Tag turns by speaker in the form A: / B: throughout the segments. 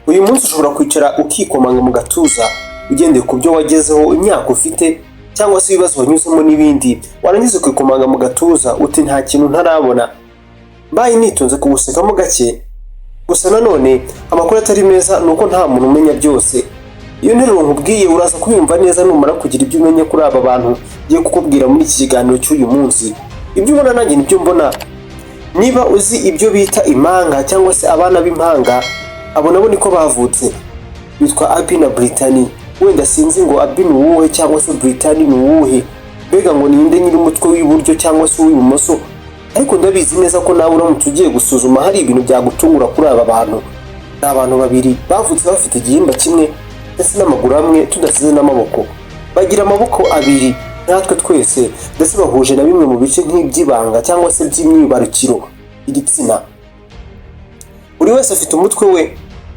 A: Uyu munsi ushobora kwicara ukikomanga mu gatuza ugendeye ku byo wagezeho, imyaka ufite cyangwa se ibibazo wanyuzemo n'ibindi, warangiza ukikomanga mu gatuza uti: "Nta kintu ntarabona." Mbaye nitonze kugusekamo gake. Gusa nanone amakuru atari meza ni uko nta muntu umenya byose. Iyo nteruro nkubwiye uraza kuyumva neza numara kugira ibyo umenya kuri aba bantu ngiye kukubwira muri iki kiganiro cy'uyu munsi. Ibyo ubona nanjye nibyo mbona. Niba uzi ibyo bita impanga cyangwa se abana b'impanga, abo nabo niko bavutse, bitwa Abi na Brittany. Wenda sinzi ngo Abi ni uwuhe cyangwa se Brittany ni uwuhe, mbega ngo ninde nyiri umutwe w'iburyo cyangwa se uw'ibumoso, ariko ndabizi neza ko nawe uramutse ugiye gusuzuma hari ibintu byagutungura kuri aba bantu. Ni abantu babiri bavutse bafite igihimba kimwe ndetse n'amaguru amwe, tudasize n'amaboko. Bagira amaboko abiri natwe twese, ndetse bahuje na bimwe mu bice nk'iby'ibanga cyangwa se by'imyibarukiro, igitsina. Buri wese afite umutwe we,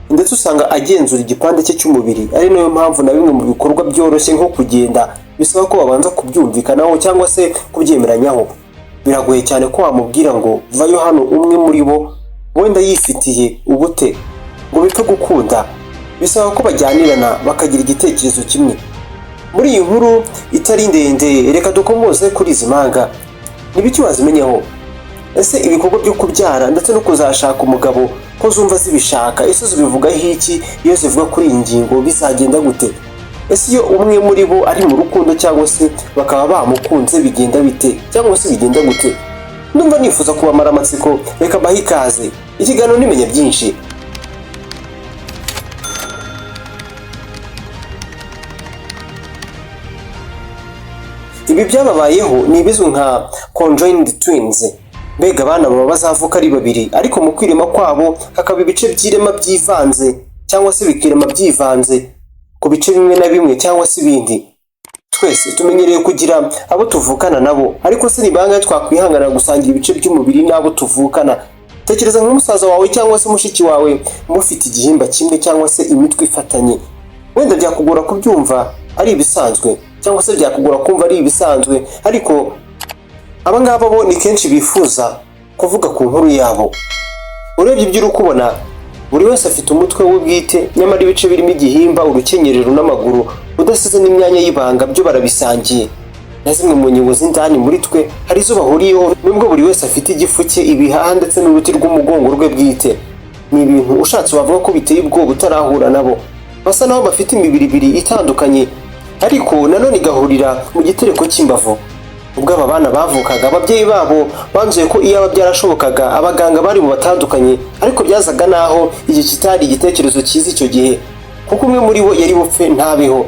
A: ndetse usanga agenzura igipande cye cy'umubiri, ari nayo mpamvu na bimwe mu bikorwa byoroshye nko kugenda bisaba ko babanza kubyumvikanaho cyangwa se kubyemeranyaho. Biragoye cyane ko wamubwira ngo vayo hano umwe muri bo wenda yifitiye ubute ngo bipfe gukunda. Bisaba ko bajyanirana bakagira igitekerezo kimwe. Muri iyi nkuru itari ndende, reka dukomoze kuri izi mpanga. Ni biki wazimenyaho? Ese ibikorwa byo kubyara ndetse no kuzashaka umugabo ko zumva zibishaka, ese zibivugaho iki? Iyo zivuga kuri iyi ngingo bizagenda gute? Ese iyo umwe muri bo ari mu rukundo cyangwa se bakaba bamukunze bigenda bite cyangwa se bigenda gute? Ndumva nifuza kubamara amatsiko, reka mbahe ikaze. Ikiganiro nimenya byinshi. Ibi byababayeho ni ibizwi nka conjoined twins. Mbega abana baba bazavuka ari babiri, ariko mu kwirema kwabo hakaba ibice by'irema byivanze cyangwa se bikirema byivanze ku bice bimwe na bimwe cyangwa se ibindi. Twese tumenyereye kugira abo tuvukana nabo, ariko se ni bangahe twakwihanganira gusangira ibice by'umubiri n'abo tuvukana? Tekereza nka musaza wawe cyangwa se mushiki wawe mufite igihimba kimwe cyangwa se imitwe ifatanye. Wenda byakugora kubyumva ari ibisanzwe cyangwa se byakugora kumva ari ibisanzwe, ariko aba ngaba bo ni kenshi bifuza kuvuga ku nkuru yabo. Urebye ibyo uri kubona, buri wese afite umutwe we bwite, nyamara ibice birimo igihimba, urukenyerero n'amaguru, udasize n'imyanya y'ibanga, byo barabisangiye. Na zimwe mu ngingo z'indani muri twe hari izo bahuriyeho, nubwo buri wese afite igifu cye, ibihaha ndetse n'uruti rw'umugongo rwe bwite. Ni ibintu ushatse wavuga ko biteye ubwoba utarahura nabo. Basa naho bafite imibiri ibiri itandukanye, ariko nanone igahurira mu gitereko cy'imbavu. Ubwo aba bana bavukaga, ababyeyi babo banzuye ko iyaba byarashobokaga abaganga bari mu batandukanye, ariko byazaga naho iki kitari igitekerezo cyiza icyo gihe, kuko umwe muri bo yari bupfe ntabeho.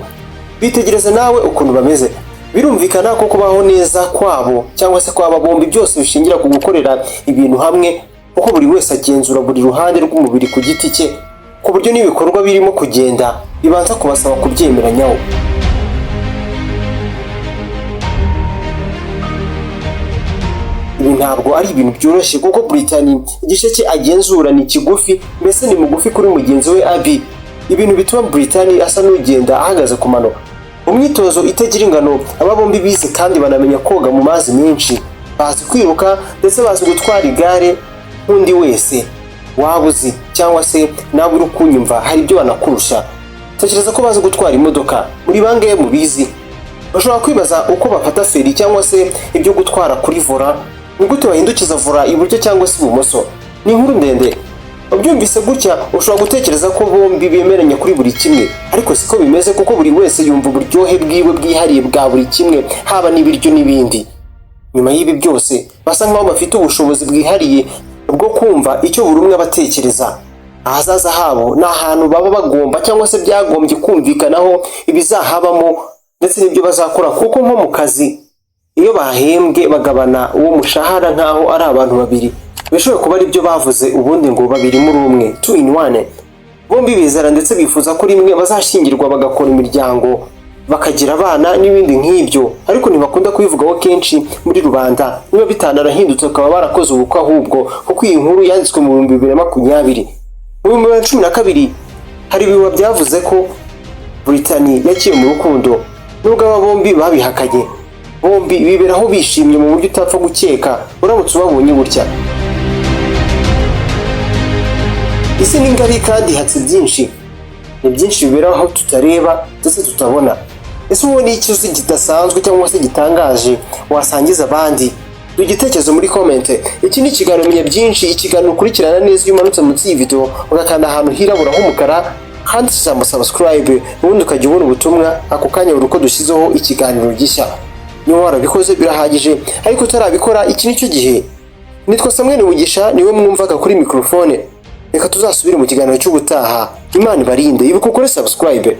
A: Bitegereza nawe ukuntu bameze. Birumvikana ko kubaho neza kwabo cyangwa se kwaba bombi byose bishingira ku gukorera ibintu hamwe, kuko buri wese agenzura buri ruhande rw'umubiri ku giti cye, ku buryo n'ibikorwa birimo kugenda bibanza kubasaba kubyemeranyaho. Ibi ntabwo ari ibintu byoroshye, kuko Brittany igice cye agenzura ni kigufi, mbese ni mugufi kuri mugenzi we Abi, ibintu bituma Brittany asa n'ugenda ahagaze ku mano. Mu myitozo itagira ingano aba bombi bize kandi banamenya koga mu mazi menshi, bazi kwiruka ndetse bazi gutwara igare nk'undi wese waba uzi cyangwa se nawe uri kunyumva hari ibyo banakurusha. Tekereza ko bazi gutwara imodoka. Muri bangahe mubizi? Bashobora kwibaza uko bafata feri cyangwa se ibyo gutwara kuri volant, ni gute bahindukiza volant iburyo cyangwa se ibumoso. Ni inkuru ndende. Ubyumvise gutya ushobora gutekereza ko bombi bemeranya kuri buri kimwe, ariko siko bimeze, kuko buri wese yumva uburyohe bwiwe bwihariye bwa buri kimwe, haba n'ibiryo n'ibindi. Nyuma y'ibi byose, basa nkaho bafite ubushobozi bwihariye bwo kumva icyo buri umwe aba atekereza. Ahazaza habo ni ahantu baba bagomba cyangwa se byagombye kumvikanaho ibizahabamo ndetse n'ibyo bazakora, kuko nko mu kazi iyo bahembwe bagabana uwo mushahara nk'aho ari abantu babiri. Bishobora kuba ari byo bavuze ubundi ngo babiri muri umwe, two in one. Bombi bizera ndetse bifuza ko rimwe bazashyingirwa, bagakora imiryango, bakagira abana n'ibindi nk'ibyo, ariko ntibakunda kubivugaho kenshi muri rubanda, niba bitanarahindutse bakaba barakoze ubukwe ahubwo, kuko iyi nkuru yanditswe mu 2020. Mu 2012 hari ibihuha byavuze ko Britney yagiye mu rukundo, nubwo aba bombi babihakanye. Bombi biberaho bishimye mu buryo utapfa gukeka uramutse ubabonye gutya. Isi ni ngari kandi ihatse byinshi. Ni byinshi bibera aho tutareba ndetse tutabona. Ese wowe ni iki uzi kidasanzwe cyangwa se gitangaje wasangiza abandi? Duha igitekerezo muri comment. Iki ni ikiganiro Menya Byinshi, ikiganiro ukurikirana neza iyo umanutse munsi y'iyi video ugakanda ahantu hirabura h'umukara handitse ijambo "subscribe", ubundi ukajya ubona ubutumwa ako kanya buri uko dushyizeho ikiganiro gishya. Niba warabikoze birahagije, ariko utarabikora iki nicyo gihe. Nitwa Samuel Mugisha, niwe mwumvaga kuri microphone. Reka tuzasubire mu kiganiro cy'ubutaha. Imana ibarinde. Ibuka ukore subscribe.